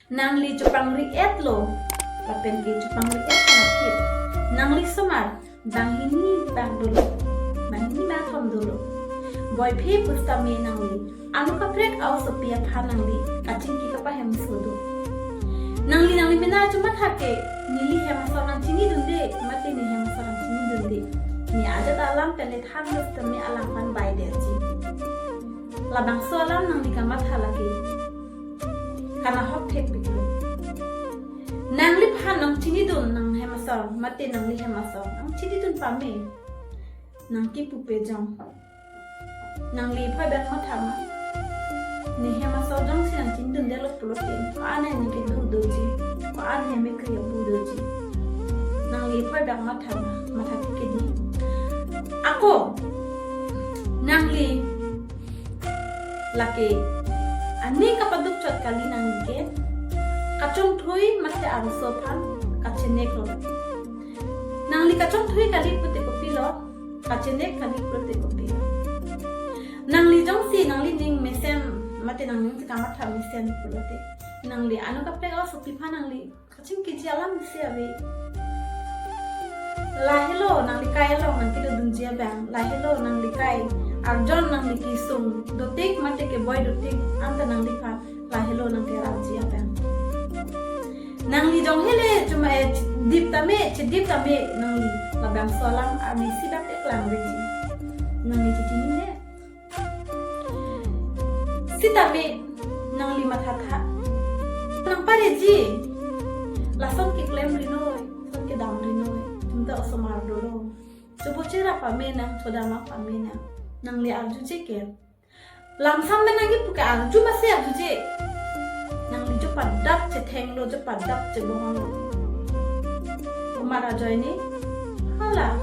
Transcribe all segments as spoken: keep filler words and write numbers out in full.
Nangli chepangri-etlo, lapen ke chepangri-et nangkit. Nangli somar, banghini bang dolo, banghini bangthom dolo. Boiphe pusitame nangli, ano kaprek a-osopi aphan nangli kachingki kapahemso do. Nangli nangli mena chomatha ke, neli hem asor nangchinidunde, mate ne hem asor nangchinidunde. Ne ajat alam pen le than pusitame alangphan baidetji. Labangso alam nangli kamatha lake, kanahok thekpiklo. Nangliphan nangchinidun nang hem asor, mate nangli hem asor nangchinidun pame, nangkipu pejong. Nangli phoi bak matha ma? Ne hem asor jongsi nangchinidundelo pulote, ko-an ne kedo doji, ko-an ne mekri apu doji. Nangli phoi bak matha ma, matha ke di. Ako, nangli lake aning kapaduk chot kali nangli ke, kachongthui mate arloso aphan kachineklo. Nangli kachongthui kali pute kopilo, kachinek kali pute kopilo. Nangli jongsi nangli ning mesen, mate nangning kamatha mesen pulote, nangli ano kaprek a-osopi aphan nangli kachingkiji alam isi ave. Lahelo nangli kai along nangkedodunji abang, lahelo nangli kai arjon nangli kesung dotik mate keboi dotik anta nangliphan lahelo nangkerapji abang. Nangli jong hele chuma, eh, dip tame, chedip tame nangli labangso alam arni isi bak eklang reji. Nangli chechinine. Sitame nangli mathatha. Nangpareji. Lason keklem rinoi, lason kedam rinoi. Jumta osomar dolo. Chobo cherap pame nang, chodam pame nang. Nangli arjuje ke. Lamsam pen nangkipu ke arju masi arjuje. Nangli jo padap chethenglo, jo padap chebohonglo. Komat ajoine, hala,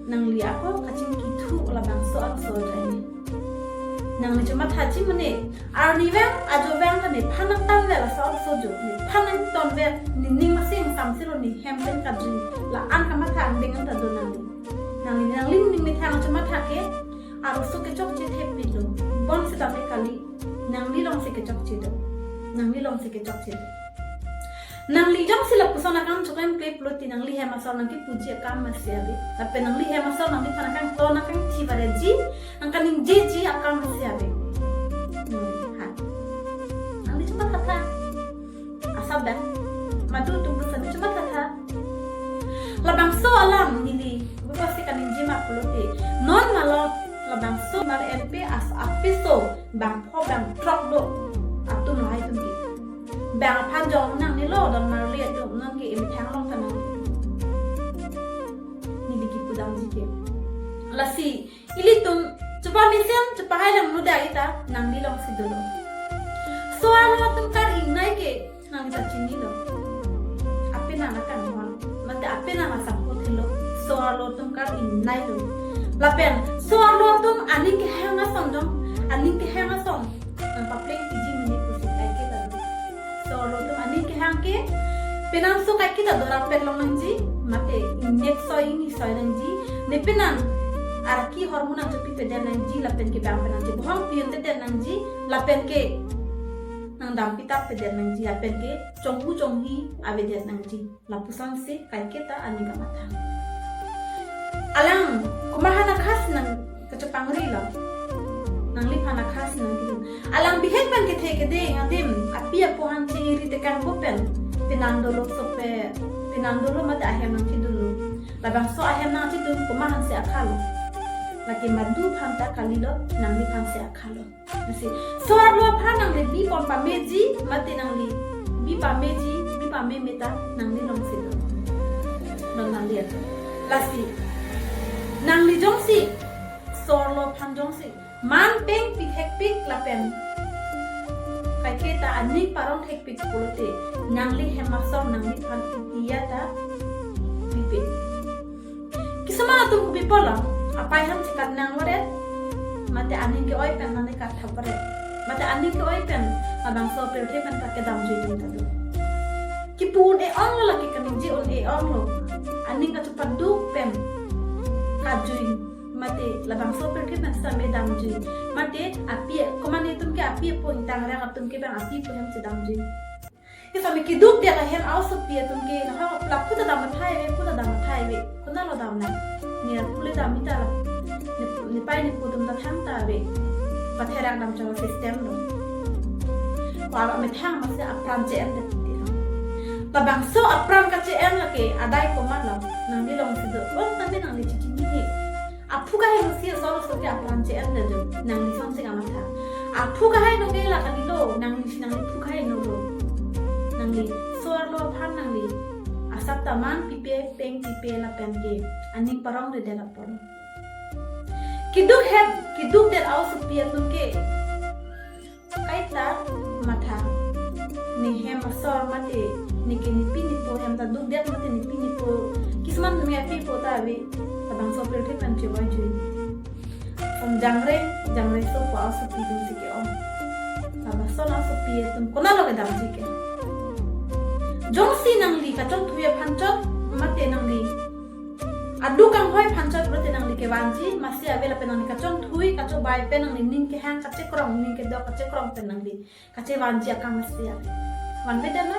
nangli ako kachingkithu labangso arloso ajoine. Nangli chomathaji mane, arni vang, ajo vang ta nephan nangtonver laso arloso ajo, nephan nangtonver, nening masi ingsamselo, ne hem pen kajui, la-an kamatha angdeng anta do nangli. Nangli, nangli ning methang chomatha ke, arloso kechokche thepilo. Bonsitame kali, nangli longsi kechokche do. Nangli longsi kechokche do. Nangli jongsi lapuson akam choklem kle pulote nangli hem asor nangkipuji akam masi ave. Lapen nangli hem asor nangliphan akangton akangthi vareji, nangkaningjeji akam masi ave. Hmm, ha. Nangli chomathatha. Asap dak. Madu atum pusan chomathatha. Labangso alam neli, bupasi kaningje ma pulote. Non malom labangso mar N P as apiso bangpho bangthrok do atum lahai atum ke. Bang aphan jong nangnelo don marli atum nonke emethang along kanang. Neli kipudamji ke. Lasi ilitum chepamesen, chepahai langno dak ita nangli longsi dolo. So-arlo atum kar-ingnei ke nangli ta chinilo. Ape nang akanghon, mate ape nang asapot helo, so-arlo atum kar-ingnei lo. Lapen so-arlo atum aning kehang ason jong, aning kehang ason nangpaplengpiji mene pusi kaiketa do. So-arlo atum aning kehang ke, penang so kaiketa dorapet long nangji, mate ingnek soi ingni soi nangji, ne penang arki hormone nangchopipedet nangji, lapen ke bang penang chebohong piyun tedet nangji, lapen ke nangdam pitap pedet nangji, lapen ke chonghu chonghi avedet nangji. Lapusonsi kaiketa aning kamatha. Alang komat aphan akhas nang kachepangrilo. Nangliphan akhas nangkidun. Alang bihek pen kethe kede adim api apo aphan chingri tekang bo pen, penang dolo sope, penang dolo mate ahem nangchidunlo. Labangso ahem nangchidun komat aphansi akhalo. Lake madu aphan ta kalilo, nangliphansi akhalo. Lasi, so-arlo aphan nangli bipon pameji, mate nangli bipameji, bipameme ta nangli longsi do. Non nangli ato. Lasi, nangli jongsi, so-arlo aphan jongsi man peng pithekpik lapen kaiketa aning parong thekpik pulote, nangli hem asor nangliphan iya ta pipe. Kisuman atum kopi pulo, apei aphan chekat nang varet, mate aning ke-oi pen mane katha varet, mate aning ke-oi pen labangso pirthe pen kakedamjui atum ta do. Kipu un-e-onglo, lake kaningje un-e-onglo, aning kachepaduk pen kajui, mate labangso pirthe pen same damjui, mate api, komat atum ke api apo ingtang rak atum ke bang api apo hem chedamjui. Kesa me keduk dia kahem aosopi atum ke, na ha plak puta dam athai ve, puta dam athai ve. Konatlo dam na? Ne apule dam ita la. Ne, ne pai ne pu atum ta thangta ve. Patherak dam chong system lo. Ko aro methang masi apran che-en det ti lo. Labangso apran kache-en lake adai komatlo? Nangli alongsi do. Oh, tame nangli chichini he. Aphu kaheno si asor asor ke apran che-en det do. Nangli son si kamatha. Aphu kaheno ke la kalilo, nanglisi nangli phu kaheno lo. Nangli so-arlo aphan nangli asap ta man pipe, peng pipe lapen ke aning parong redet apor. Keduk het, keduk det aosopi atum ke kaita matha. Ne hem asor mate, ne ke nepi nepo hem ta dukdet mate nepi nepo. Kisman me api po ta ave. Labangso pirthe pen chevoi jui. Som jangre, jangre so po aosopi atum si ke-ong. Lapuson aosopi atum konatlo kedam si ke? Jongsi nangli kachongthui aphan chot mate nangli aduk kanghoi aphan chot pulote nangli kevanji, masi ave lapen nangli kachongthui, kachobei pen nangli ning kehang kachekrong, ning kedok kachekrong pen nangli kachevanji akam masi ave. Vanvedet ma,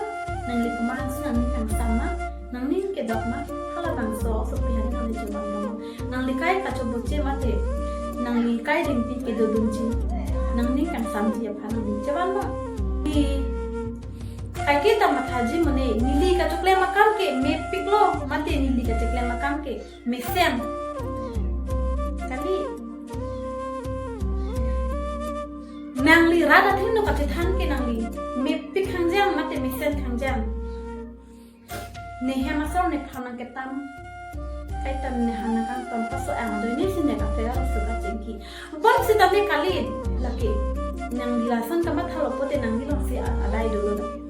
nangli komat si nangning kangsam ma, nangning kedok ma, halabangso aosopi aphan nangli chevan ma. Nangli kai kachoboche mate, nangli kai ringpi kedodunji, nangning kangsamji aphan nangli chevan ma. Neli kaiketa mathaji mone, neli kachoklem akam ke mepiklo, mate neli kachoklem akam ke mesen. Kali. Nangli rat athengno kachethan ke nangli mepik khangjang mate mesen khangjang. Ne hem asor nephan nangketam. Kaita ne han nangkangton paso ang do ne si ne kaprek aso kachingki. Bonsitame kali lake. Nangli lason kamathalo pulote nangli alongsi a-, adai dolo lake.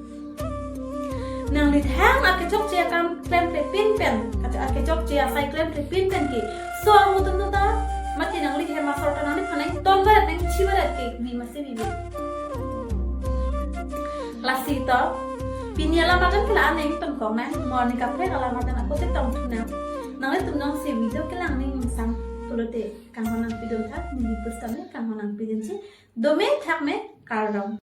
Nangli thang akechokche akam klemklepin pen, kache-, akechokche asai klemklepin pen ke so-arlo atum ta, mate nangli hem asor ta nangliphan nangton varet nangchi varet ke bi masi bibi. Lasi to, pini alam adan ke la-an nangtonkok nang, mo arni kaprek alam adan ako chetongthu nang. Nanglitum jongsi video kelang ning ingsam pulote kanghon nangpidun tha, neli pusitame kanghon nangpidunji, dome thakme, kardom.